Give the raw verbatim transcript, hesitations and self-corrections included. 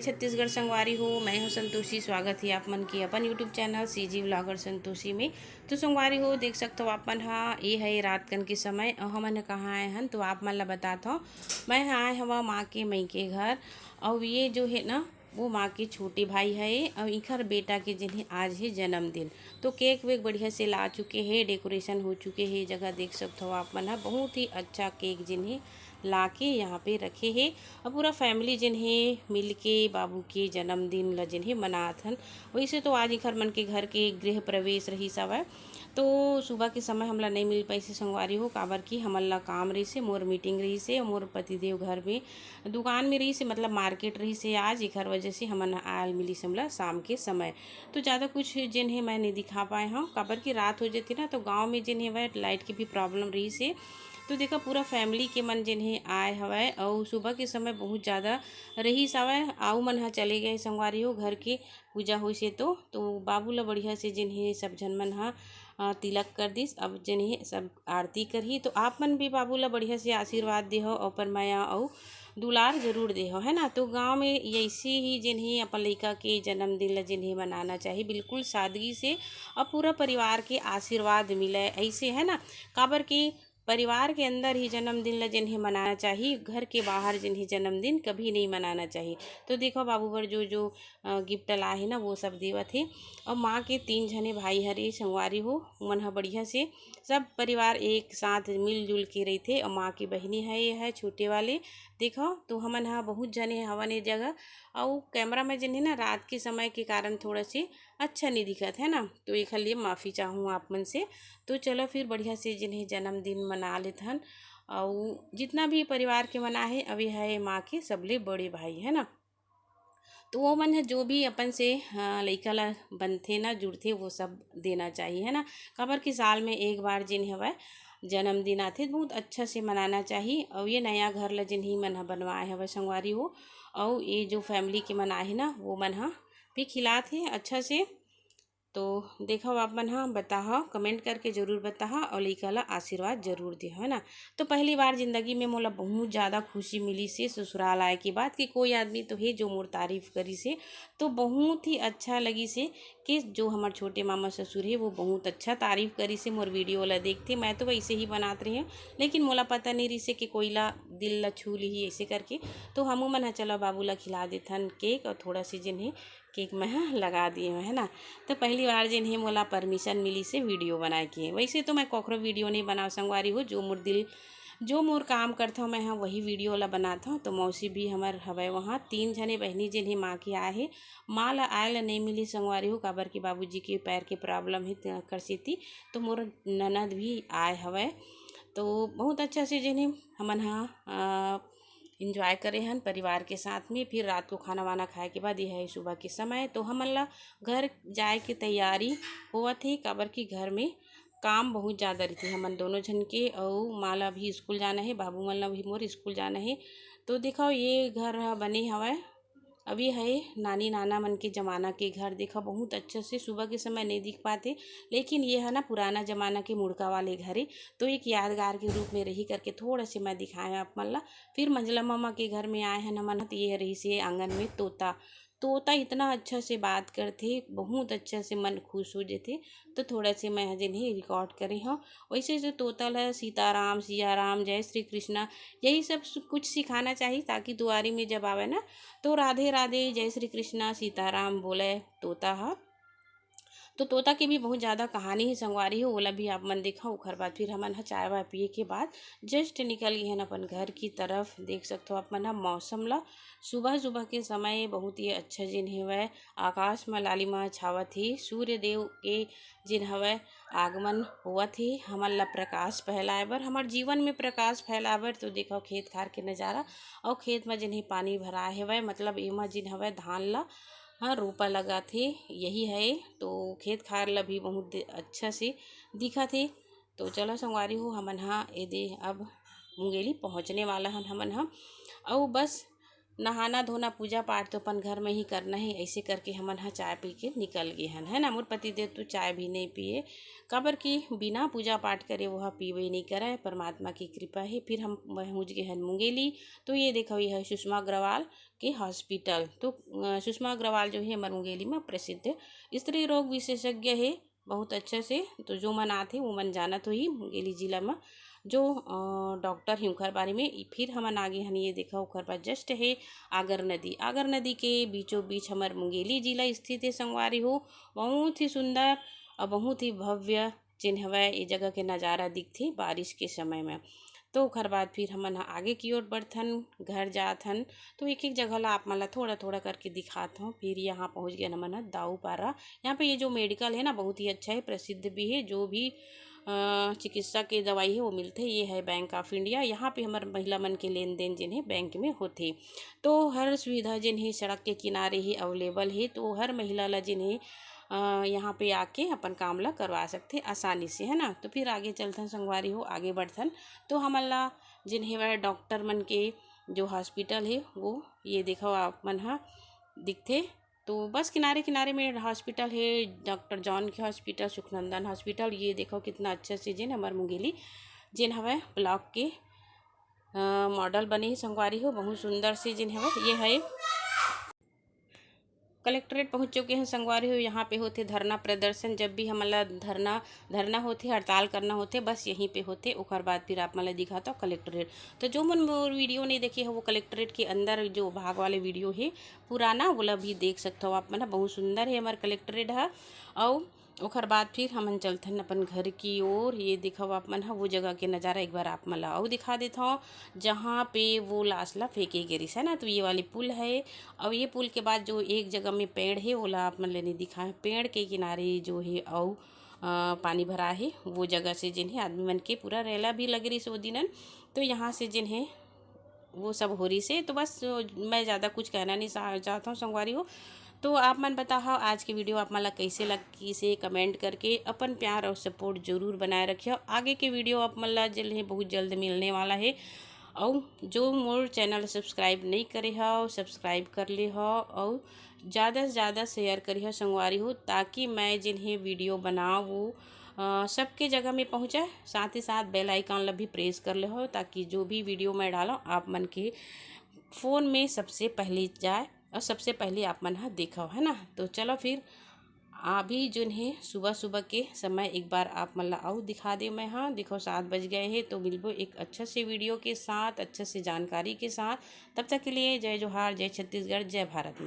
छत्तीसगढ़ संगवारी हो, मैं हूं संतोषी। स्वागत है आप मन के अपन YouTube channel CG vlogger Santoshi में। तो संगवारी हो, देख सकत हो आप मन हा, ये है रात कन के समय अउ हमन ह कहाँ आए हन, तो आप मन ला बतात हव। मैं ह आए हवा माँ के मई के घर, अउ ये जो है ना, वो माँ के छोटे भाई है अउ इखर बेटा के जिन्हें आज है जन्मदिन। तो केक वेक बढ़िया से ला चुके हैं, डेकोरेशन हो चुके हैं। जगह देख सकत हो आप मन ह, बहुत ही अच्छा केक जिन्हें ला के यहाँ पे रखे हे। अब पूरा फैमिली जिन्हें मिल के बाबू के जन्मदिन ला जिन्हें मनात हन। वैसे तो आज इखर मन के घर के गृह प्रवेश रहिस हवय, तो सुबह के समय हमला नहीं मिल पाइस हे संगवारी हो, काबर कि हमन ला काम रहिस हे, मोर मीटिंग रहिस हे, मोर पतिदेव घर में दुकान में रहिस हे, मतलब मार्केट रहिस हे आज, एखर वजह से हमन आयल मिलिस हमला शाम के समय। तो ज़्यादा कुछ जेन हे मैं नहीं दिखा पाए हव, काबर कि रात हो जथे ना, तो गाँव में जेन हे वह लाइट के भी प्रॉब्लम रहिस हे। तो देखा, पूरा फैमिली के मन जेन हे आए हवय, अउ सुबह के समय बहुत ज़्यादा रहिस हवय, आऊ मन ह चले गए संगवारी हो घर के पूजा होइस हे तो, तो बाबू ला बढ़िया से जेन हे सब झन मन ह, अ, तिलक कर दिस। अब जेन हे सब आरती करही, तो आप मन भी बाबू ला बढ़िया से आशीर्वाद देहो, अउ परमया अउ दुलार जरूर देहो, है ना। तो गाँव में ऐसे ही जेन हे अपन लइका के जन्मदिन ला जेन हे मनाना चाही, बिल्कुल सादगी से, अउ पूरा परिवार के आशीर्वाद मिले ऐसे, है ना। काबर के परिवार के अंदर ही जन्मदिन ला जेन हे मनाना चाही, घर के बाहर जेन हे जन्मदिन कभी नहीं मनाना चाही। तो देखो बाबू बर जो जो, अ, गिफ्ट लाए हे ना, वो सब देवत हे। अउ माँ के तीन झने भाई हरे संगवारी हो, मन ह बढ़िया से सब परिवार एक साथ मिलजुल के रहिथे। अउ माँ के बहिनी है, ये है छोटे वाले। देखो, तो हमन ह बहुत झने हवन ए जगह, अउ कैमरा में जेन हे ना, रात के समय के कारण थोड़ा से अच्छा नहीं दिखत है ना, तो एखर लिए माफ़ी चाहूँ आप मन से। तो चलो फिर बढ़िया से जेन हे जन्मदिन मना लेथन, अउ जितना भी परिवार के मना हे, अभी है माँ के सबले बड़े भाई, है ना। तो वो मन ह जो भी अपन से, हाँ, लइका ला बनथे ना, जुड़थे, वो सब देना चाहिए, है ना। काबर कि साल में एक बार जेन हवय जन्मदिन आथे, बहुत अच्छा से मनाना चाहिए। अउ ये नया घर ला जेन ही मन ह बनवाए हवय संगवारी हो, अउ ये जो फैमिली के मन आहे ना, वो मन ह भी खिलात हे अच्छा से। तो देखव आप मन ह, बताहा, कमेंट करके जरूर बताहा, अउ लइका ला आशीर्वाद जरूर देहा, है ना। तो पहली बार जिंदगी में मोला बहुत ज़्यादा खुशी मिली से ससुराल आए के बाद, कि कोई आदमी तो हे जो मोर तारीफ करी से। तो बहुत ही अच्छा लगी से कि जो हमर छोटे मामा ससुर हे, वो बहुत अच्छा तारीफ करी से, मोर वीडियो ला देखथे। मैं तो वैसे ही बनात रहे हूँ, लेकिन मोला पता नहीं रही से कि कोई ला दिल ला छू ली ऐसे करके। तो हमू मन ह चलो बाबू ला खिला देथन केक, अउ थोड़ा सी जेन हे केक में ह लगा दिए हूँ, है ना। तो पहली बार जेन हे मोला परमिशन मिली से वीडियो बनाए के। वैसे तो मैं कखरो वीडियो नहीं बनाव संगवारी हो, जो मोर दिल, जो मोर काम करथव मैं ह वही वीडियो ला बनाथव। तो मौसी भी हमर हवय वहाँ, तीन झने बहिनी जेन हे माँ के आए हे। माँ ला आए ला नहीं मिली संगवारी हो, काबर कि बाबूजी के पैर के प्रॉब्लम हे, तेकर सेती। तो मोर ननद भी आए हवय, तो बहुत अच्छा से जेन हे हमन ह, अ, एंजॉय करे हन परिवार के साथ में। फिर रात को खाना वाना खाए के बाद, ये है सुबह के समय, तो हमन ला घर जाए के तैयारी होवत हे, काबर कि घर में काम बहुत ज़्यादा रहिथे हमन दोनों झन के। अउ माँ ला भी स्कूल जाना हे, बाबू मन ला भी मोर स्कूल जाना हे। तो देखव, ये घर ह बने हवय, अभी है नानी नाना मन के जमाना के घर। देखा, बहुत अच्छा से सुबह के समय नहीं दिख पाते, लेकिन ये है ना पुराना जमाना के मुड़का वाले घर हे। तो एक यादगार के रूप में रही करके थोड़ा से मैं दिखाया आप मन ला। फिर मंझला मामा के घर में आए हैं हमन, तो ये रही से आंगन में तोता। तोता इतना अच्छा से बात करथे, बहुत अच्छा से मन खुश हो जथे। तो थोड़ा से मैं ह जेन हे रिकॉर्ड करे हव। वैसे जो तोता ल सीताराम, सियाराम, जय श्री कृष्णा, यही सब सु-, कुछ सिखाना चाहिए, ताकि दुआरी में जब आवे ना, तो राधे राधे, जय श्री कृष्णा, सीताराम बोले तोता ह। तो तोता के भी बहुत ज़्यादा कहानी हे संगवारी हो, ओला भी आप मन देखा। ओखर बाद फिर हमन ह चाय वाय पिए के बाद जस्ट निकल गए हन अपन घर की तरफ। देख सकथो आप मन ह मौसम ला, सुबह सुबह के समय बहुत ही अच्छा जेन हेवय, आकाश म लालिमा छावत हे, सूर्य देव के जेन हवय आगमन होवत हे हमन ला प्रकाश फैलाए बर, हमर जीवन में प्रकाश फैलाए बर। तो देखो खेत खार के नज़ारा, अउ खेत म जेन हे पानी भराए हेवय, मतलब एमा जेन हवय धान ला, हाँ, रोपा लगात हे, यही है। तो खेत खार ला भी बहुत दे-, अच्छा से दिखत हे। तो चलो संगवारी हो, हमन हा एदे अब मुंगेली पहुँचने वाला हन हमन हा। अउ बस नहाना धोना पूजा पाठ तो अपन घर में ही करना है। ऐसे करके हमन ह चाय पी के निकल गे हन, है ना। मोर पतिदेव तो चाय भी नहीं पिए, काबर कि बिना पूजा पाठ करे वो ह पीबे नहीं करे, परमात्मा की कृपा है। फिर हम पहुँच गए हन मुंगेली। तो ये देखो, ये है सुषमा अग्रवाल के हॉस्पिटल। तो अ, सुषमा अग्रवाल जो है हमारे मुंगेली में प्रसिद्ध स्त्री रोग विशेषज्ञ है, बहुत अच्छा से। तो जो मन आथे वो मन जानत होही मुंगेली जिला में जो अ, डॉक्टर हे ओखर बारे में। फिर हमन आगे हन, ये देखा ओखर बाद जस्ट है आगर नदी। आगर नदी के बीचों बीच हमर मुंगेली जिला स्थित है संगवारी हो। बहुत ही सुंदर और बहुत ही भव्य जेन हवय, ये जगह के नज़ारा दिखथे बारिश के समय में। तो ओखर बाद फिर हमन ह आगे की ओर बढ़थन, घर जात हन। तो एक एक जगह ला आप मन ला थोड़ा थोड़ा करके दिखात हूँ। फिर यहाँ पहुँच गए हमन ह दाऊ पारा। यहाँ पे ये जो मेडिकल है ना, बहुत ही अच्छा है, प्रसिद्ध भी है। जो भी अ, चिकित्सा के दवाई है वो मिलथे। ये है बैंक ऑफ इंडिया। यहाँ पे हमर महिला मन के लेन देन जेन है बैंक में होथे। तो हर सुविधा जेन है सड़क के किनारे ही अवेलेबल है। तो हर महिला ला जेन है अ, यहाँ पे आके अपन काम ला करवा सकथे आसानी से, है ना। तो फिर आगे चलथन संगवारी हो, आगे बढ़थन। तो हमन ला जेन है वह डॉक्टर मन के जो हॉस्पिटल है वो ये देखो आप मन ह दिखथे। तो बस किनारे किनारे में हॉस्पिटल है, डॉक्टर जॉन के हॉस्पिटल, सुखनंदन हॉस्पिटल। ये देखो कितना अच्छा से जेन हमर मुंगेली जेन हवय ब्लॉक के अ, मॉडल बने हे संगवारी हो, बहुत सुंदर से जेन हवय। ये है कलेक्ट्रेट पहुँच चुके हैं संगवारी हो। यहाँ पे होथे धरना प्रदर्शन। जब भी हमन ला धरना धरना होथे, हड़ताल करना होथे, बस यहीं पे होथे। ओकर बाद फिर आप मन ला दिखाता हूँ कलेक्ट्रेट। तो जो मन मोर वीडियो नहीं देखे हो, वो कलेक्ट्रेट के अंदर जो भाग वाले वीडियो है पुराना, वो ला भी देख सकते हो आप मन। बहुत सुंदर है हमार कलेक्ट्रेट है। और ओकर बाद फिर हमन चलथन अपन घर की ओर। ये देखो आप मन ह, वो जगह के नज़ारा एक बार आप मन ला अउ दिखा देथव, जहाँ पे वो लाश ला फेंके गे रिहिस, है ना। तो ये वाली पुल है, और ये पुल के बाद जो एक जगह में पेड़ है, ओला आप मन ले नहीं दिखाए। पेड़ के किनारे जो है अउ अ, पानी भरा है, वो जगह से जेन है आदमी मन के पूरा रेला भी लगे रिहिस वो दिनन। तो यहाँ से जेन है वो सब हो रिहिस हे। तो बस अ, मैं ज़्यादा कुछ कहना नहीं चा-, चाहता हूँ संगवारी हो। तो आप मन बताओ आज के वीडियो आप मन ला कैसे लगिस हे, कमेंट करके अपन प्यार और सपोर्ट जरूर बनाए रखियो। आगे के वीडियो आप मन ला जल्द ही बहुत जल्द मिलने वाला है। और जो मोर चैनल सब्सक्राइब नहीं करे हो, सब्सक्राइब कर ले हो और ज़्यादा से ज़्यादा शेयर करिहो संगवारी हो, ताकि मैं जेन है वीडियो बनाओ वो अ, सबके जगह में पहुँचे। साथ ही साथ बेल आइकन ला भी प्रेस कर ले हो, ताकि जो भी वीडियो मैं डालो आप मन के फ़ोन में सबसे पहले जाए और सबसे पहले आप मन ह देखो, है ना। तो चलो फिर अभी जोन है सुबह सुबह के समय एक बार आप मन ला अउ दिखा दे मैं। हाँ देखो सात बज गए हैं, तो मिलबो एक अच्छा से वीडियो के साथ, अच्छे से जानकारी के साथ। तब तक के लिए जय जोहार, जय छत्तीसगढ़, जय भारत।